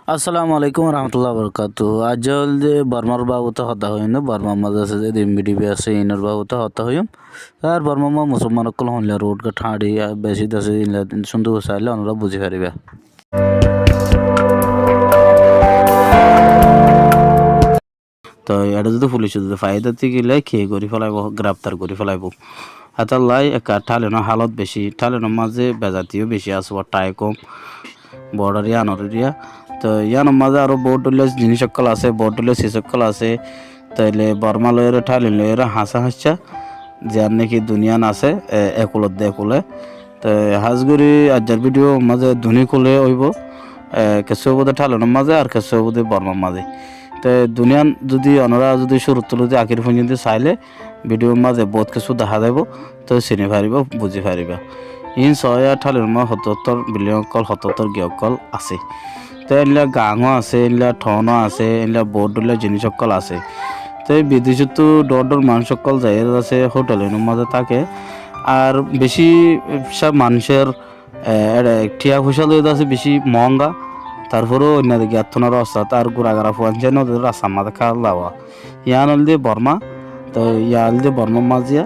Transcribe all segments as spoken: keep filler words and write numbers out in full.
Assalamu alaikum warahmatullahi wabarakatuhu. Aijja óilde Bormar babute hotá hoiyum, Bormar mazé asé ze din bidiyó asé, inor babute hotá hoiyum. Ar Bormar mazé musolman ókkol hoilla road gát háñçi, beci de asé, illa cúndor sailé onora buzi fariba. Toi eçe zodi fulice zodi fai de tákile ki gori felaibo, giraftar gori felaibo. Hétolla ekka thálinor halot beci, thálinor mazé bezatiyó beci asé, uwar tháikom, border iyanor eriya. Toi iyanor mazé aró bout dhoilla jinis ókkol asé, bout dhoilla sis ókkol asé. Toile Borma loiyóre, thálin loiyóre hañsá hañsá, ziyán naki duniyan asé, e, ekulot de ekule. Te hás gorí aijjar bidiyó mazé duní kule óibo, e, kessú óibo de thálinor mazé ar kessú óibo de Bormar mazé. Te duniyan zodi onora zodi cúruttu lóti akér foijjonto sailé bidiyór mazé bout kessú dehá zaibo, te sini fariba, buzi fariba. Iín soóya thálinor mazé hotottór bilding ókkol, hotottór giya ókkol asé. Te endilla gañó asé, endilla thonó asé, endilla bout dhoilla jinis ókkol asé. Te bidecóttu dhoóñr dhoóñr manúic ókkol zaiyóre asé, hotel inor mazé táke. Ar beci sab manúicor, e, eçe thiañ foicá loi asé beci moóñga. Tarfore ó oinno deki attún ar rasta, ar gura gara fuain sain ó de rastar mazé kál dawa. Yián óilde Borma, te yián óilde Bormar mazé,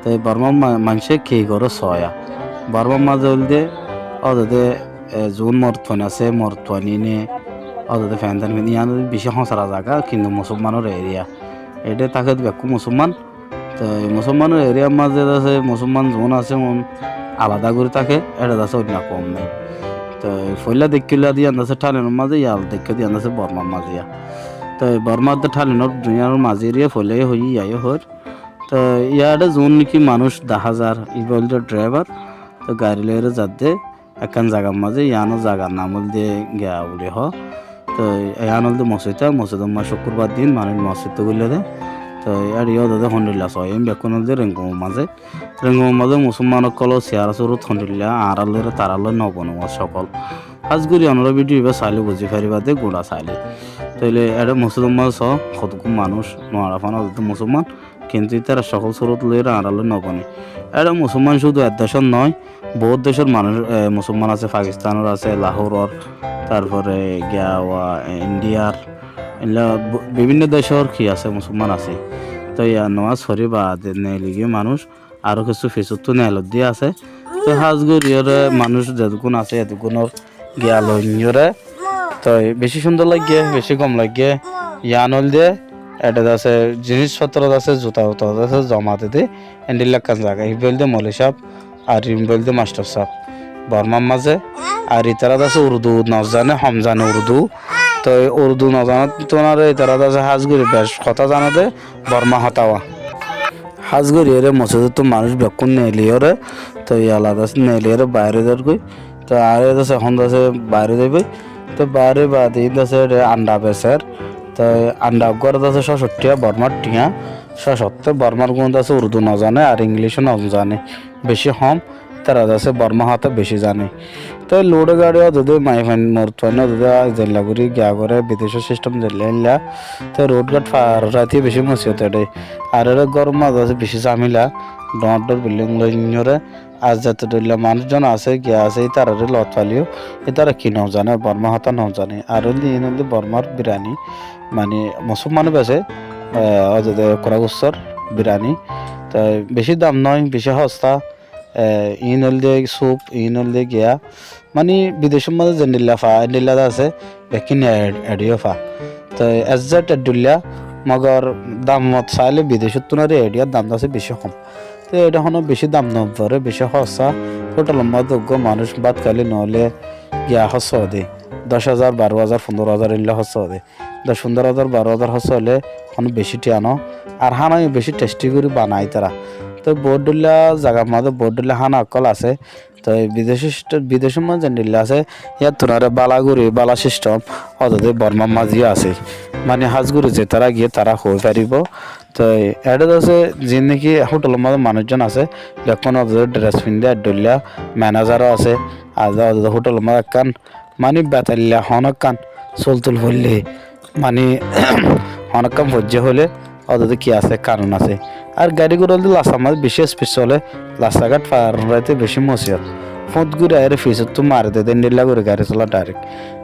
te Bormar ma-, maincé ki goré soóya. Bormar mazé óilde, ódede, e, zuún morotfuain asé, morotfuain ine, ódede fendan fin, yián óilde beci hóñsara zaga, kintu musolmanor eriya. Eçe táke de bekkún musolman, te musolmanor eriyar mazé de asé, musolman zuún asé, un alada gorí táke, eçe de asé oinno koum nái. Te foila dekkíla de yián de asé thálinor mazé, yal dekkíla de yián de asé Bormar mazé ya. Te Bormar de thálinor duniyar mazé eriya foila yó hoiyí, yián yó hoir. Te yián eçe zuún naki manúic dehá zar, ibá óilde driver, te gari loiyóre zadde, ekkán zagar mazé, yiánor zagar nam óilde Giya buli hoó. Te yián óilde mosjid, mosjidor mazé cúkkurbar din manúic mosjidot goillé de. Te eçe yó de hondilla soó, iín bekkún óilde ringumor mazé. Ringumor mazé musolman ókkolor siyara surut hondilla, añárar lói tarár lói nobone mosjid ókkol. Hás gorí onora bidiyó ibá sailé buzi fariba de, gura sailé. Toile eçe mosjidor mazé soó, hotokkún manúic, nuara fana de musolman, kintu ítara cókol surut loi añárar lói nobone. Eçe musolman cúdu ek decór noó, bout decór manúic, e, musolman asé, Pakistanor asé, Lahoror, tarfore Giya, e, Indiyar, endilla bo-, bibinno decór ki asé, musolman asé. Toi yián nomaz fori baade neeli giyé manúic, aró kessú fisóttu neelot de asé. Toi hás goríyore manúic zetukkún asé, etukkúnor Giya loiyóre. Toi beci cúndor laiggé, beci gom laiggé. Yián óilde, eçe de asé, jinis fottor de asé, zuta uta de asé, zoma de de, endilla ekkán zaga. Ibá óilde moulovi sáb, ar ibá óilde mastor sáb. Bormar mazé, ar itará de asé Urdu nozane, hom zane Urdu. Toi Urdu nozane tunare itará de asé hás gorí bec hotá zane de, Borma hotá wa. Hás goríyore mosjidottu manúic bekkún neeliyóre, toi yala de asé neeliyóre baáre zargói. Te añára de asé ehón de asé baáre zaibói. Te baáre baade de asé eçe anda beser. Te anda uggwá de asé cócot thiañ, Bormar thiañ, cócot. Te Bormar gún de asé Urdu nozane ar Inglicó nozane, beci hom. Tará de asé Borma hotá beci zane. Te luçe gaçi ódede maiyafuain morotfuain ódede zeilla gorí giya goré, bidecór sistem zeilla endilla. Te road gát far raite beci musibot eçe. Ar eçe góror mazé asé beci zamela, dhoóñr dhoóñr bilding loiyóre. Ar zeto dhoilla manúic zon asé, giya asé, ítarare lot faileyó, ítara ki nozane, Borma hotá nozane. Ar óilde iín óilde Bormar birani, mani musolmane bese, e, ódede kura gussór birani. Te beci dam noó, beci hosta. E, iín óilde sup, iín óilde giya. Mani bidecór mazé zendilla fa, endilla de asé, bekkín e-, eçeyó fa. Te ezzet eddulla, mogor damot sailé bidecóttun ar eçeyór dam de asé beci hom. Te eçe honó beci dam no foré, beci hosta. Hotelor mazé uggwá manúic bát háile noóile giya hossa óde. Doc házar, baró házar, fundóro házar endilla hossa óde. Doc fundóro házar, baró házar hossa óile honó beci thiañ no. Ar hána yó beci testi gorí banai tará. Te bout dhoilla zagar mazé bout dhoilla hána ókkol asé. Te bidecór sist-, bidecór mazé zendilla asé, yíattun aró bála gorí, bála sistem, ódede Bormar mazé yó asé. Mani hás gorí zetará giyé tará hoi faribó. Te eçe de asé, ziín naki hotelor mazé manúic zon asé, bekkún ódede dres findé, dhoilla, menejaró asé, ar ódede hotelor mazé ekkán mani betailla honókkan sul tul foillé, mani honókkan foijjé hoilé, ódede ki asé, kanun asé. Ar gaçi gura óilde rastar mazé beci spid solé, rasta gát far raite beci musibot. Fút gorí aiyóre fisóttu mari de, de endilla gorí gari sola direct.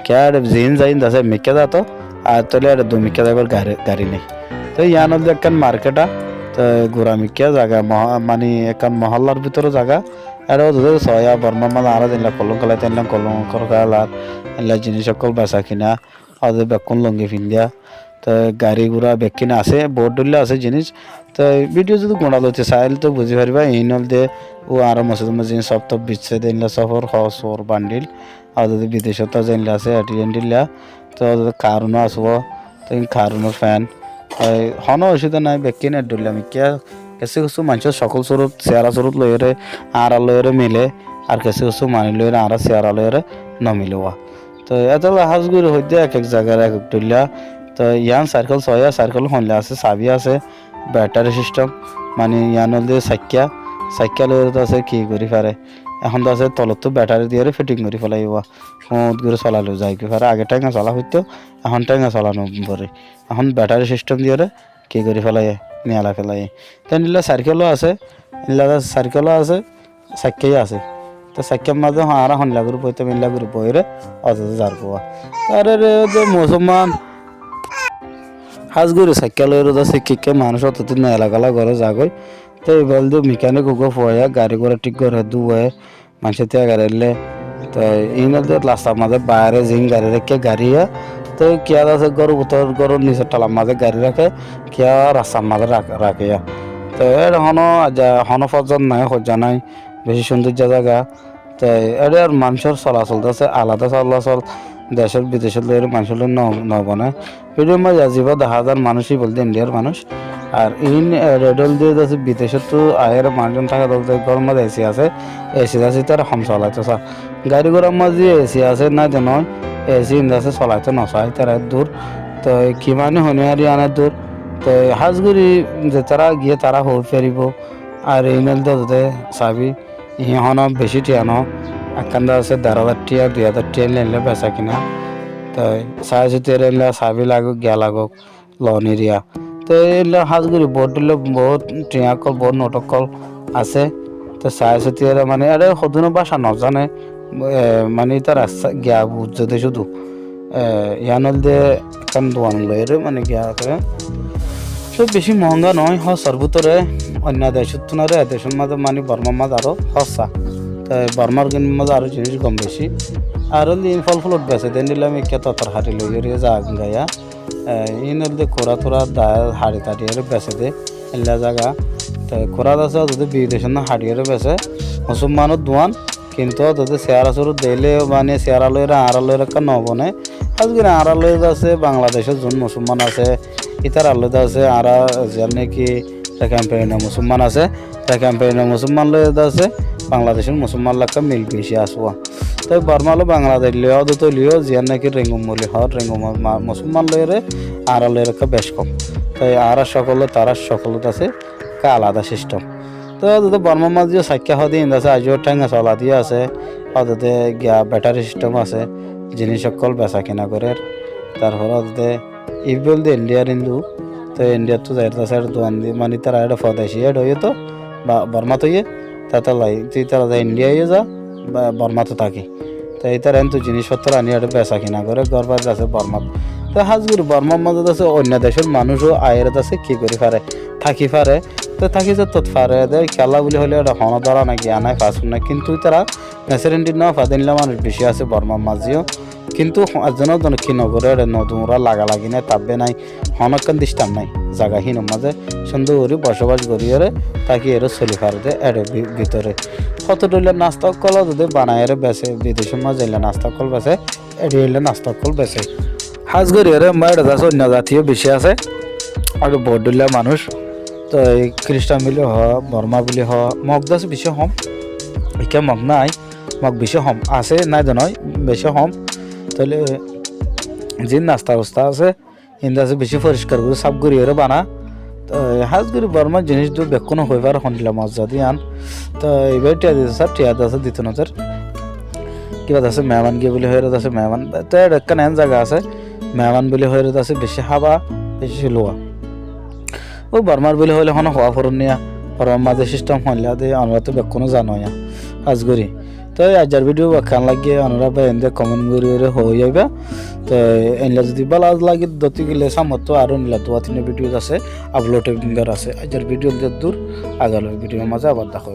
Kiyá ere ziín zai de asé mikká zato, ar tóile ere dui mikká zaibar gari, gari nái. Te yián óilde ekkán market, te gura mikká zaga, moha-, mani ekkán mohóllar bútore zaga. Ere ódde soya Bormar mazé añára zeilla kolum kélar, teilla kolum kélar, eilla jinis ókkol besa kina, ódde bekkún lungi findiya. Te gari gura bekkín asé, bout dhoilla asé jinis. Te video zodi gura loite saile to buzi fariba, iín óilde ó añára mosjid mazé sob tob biccé de, eilla sofor hos or bandil. Ar zodi bidecot zeilla asé, edi endilla. Te zodi karun asé, te karunor fan. Te hono ocubida nai, bekkín e dhoilla mikká. Kessú kessú maincór sokol surut, siyara surut loiyóre, añára loiyóre mile, ar kessú kessú manúic loiyóre, añára siyara loiyóre no mile wa. Te etolla hás gorí hoidde ek ek zagar ek ek dhoilla. Te yián circle soya, circle hoilla asé, sabi asé, battery system, mani yián óilde saikka, saikka loiyóre de asé ki gorí fare. Ehón de asé tolottu battery diyóre fitting gorí félaiye wa. Fút gorí solai loi zai goi fare. Age thénga sola foitto, ehón thénga sola no fore. Ehón battery system diyóre ki gorí félaiye, niyalai félaiye. Te endilla circle ó asé, endilla circle ó asé, saikka yó asé. Te saikkar mazé añára hondilla gorí boitam, endilla gorí boiyóre ódde zar goi. Are re de musolman, hás gorí saikka loiyóre de asé ki ki manúic ódde niyala gala goré zagói. Te ibá óilde mechanic uggúa fuaiyé, gari gura thík goré, dúe, maincé tiya gari aile. Te iín óilde rastar mazé baáre ziín gari raikké gari ya. Te kiyá de asé góror bútor, góror nisor thalar mazé gari raké, kiyá rastar mazé rak-, raké ya. Te ere hono aza, hono fozor nai, hojja nai, beci cúndoijja zaga. Te ere ar manúcor solasol de asé alada solasol, decót bidecót loiyóre manúcor loi no, no bone. Video mazé zibá dahá zar manúic ibá óilde Indiar manúic. Ar iín, e, red óilde de asé bidecóttu aiyóre manúic zon táke de óilde gór mazé A C asé, A C de asé ítara hom solaito sa. Gari gurar mazé A C asé nái de noó, A C inde asé solaito no sa, ítara dur. Te ki mani hoinó ar yián dur. Te hás gorí zetará giyé tará hoi faribo. Ar iín óilde de sabi, iín hono beci thiañ no, ekkán de asé der házar thiañ, dui házar thiañ loi besa kina. Te sai sóti ere endilla sabi lagók, giya lagók, lon eriya. Te endilla hás gorí bout dhoilla, bout thiañ ókkol, bout not ókkol asé. Te sai sóti ere mani ere hodún báca no zane, e, mani ítara sa-, giya buzze de cúdu. E, yián óilde ekkán duan loiyóre mani giya asé. Te beci mohónga noó, hósar bútore oinno decóttun aró e decór mazé mani Bormar mazé aró hósa. Te Bormar gin mazé aró jinis gom beci. Ar óilde iín fol fulot bese de, endilla mikká totor hati loiyóre zaga ya. E, iín óilde kura tura da haçi taçi ere bese de, endilla zaga. Te kura de asé ódde bidecót no haçi ere bese, musolmanor duan, kintu ódde siyara surut deile mani siyara loiyóre añára loiyóre ekka no bone. Hás gorí añára loi de asé Bangladecót zun musolman asé, ítara loi de asé añára ziyán naki Rakhine Perein or musolman asé, Rakhine Perein or musolman loi de asé Bangladecór musolman loi ekka mil beci asé wa. Te Borma loi Bangladec loi ódde tóile yó ziyán naki Rengun buli hoó, Rengun ma-, musolman loiyóre añára loiyóre ekka bec kom. Te añára sokol, tará sokol de asé ekka alada system. Te ódde Bormar mazé yó saikka hoó de iín de asé, aijjó thénga sola de asé, ódde giya battery system asé, jinis ókkol besa kina gorér. Tarfore ódde ibá óilde Indiar Hindu, te Indiattu zaiyóre de asé ere duan di, mani ítara ere fodeci ere óiye to, ba Bormat óiye, te ítara lai, te ítara de India óiye za, ba Bormat táke. Te ítara entu jinis fottor ani ere besa kina goré, gór bari de asé Bormat. Te hás gorí Bormar mazé de asé oinno decór manúic ó aiyóre de asé ki gorí fare, táki fare. Te táki zettót fare de, kiyólla buli hoilé ere hono dóra nai, giya nai, fasuk nai, kintu ítara meserendi no fa de endilla manúic beci asé Bormar mazé yó. Kintu ho-, ekzon ekzon ki no goré, ere no duñra, lagalagi nai, tabbe nai, hono ekkán disturb nai. Zaga hínor mazé cúndor gorí bosobac gorí ere, táki ere soli fare de, ere bi-, bútore. Hoto dhoilla nasta ókkol ódde banai ere bese, bidecór mazé eilla nasta ókkol bese, ere eilla nasta ókkol bese. Hás gorí ere mor ere de asé oinno zati yó beci asé, ere bout dhoilla manúic. Te Kristan buli hoó, Borma buli hoó, Mog de asé beci hom. Ikká Mog nai, Mog beci hom asé, nai de noó, beci hom. Tóile ziín nasta usta asé, iín de asé beci foriskar gorí, saf gorí ere bana. Te hás gorí Bormar jinis dui bekkúne hoi fare hondilla mozza de yián. Te ibá thiañ dito sar, thiañ de asé dito no sar. Kibá de asé meheman giye buli hoiyóre de asé meheman. Te ere ekkán en zaga asé, meheman buli hoiyóre de asé beci hába, beci luwa. Ó Bormar buli hoilé hono hoó foron niya, Bormar mazé system hoilla de, onora to bekkúne zano ya. Hás gorí. Toi aijjar video ba keén lagé, onora bái ende comment gorí gorí hoi zaiba. Toi endilla zodi bála lagé, dóti gele sámottu aró endilla dua tin video asé, upload asé. Aijjar video endilla dur, agar video mazé abar dahá.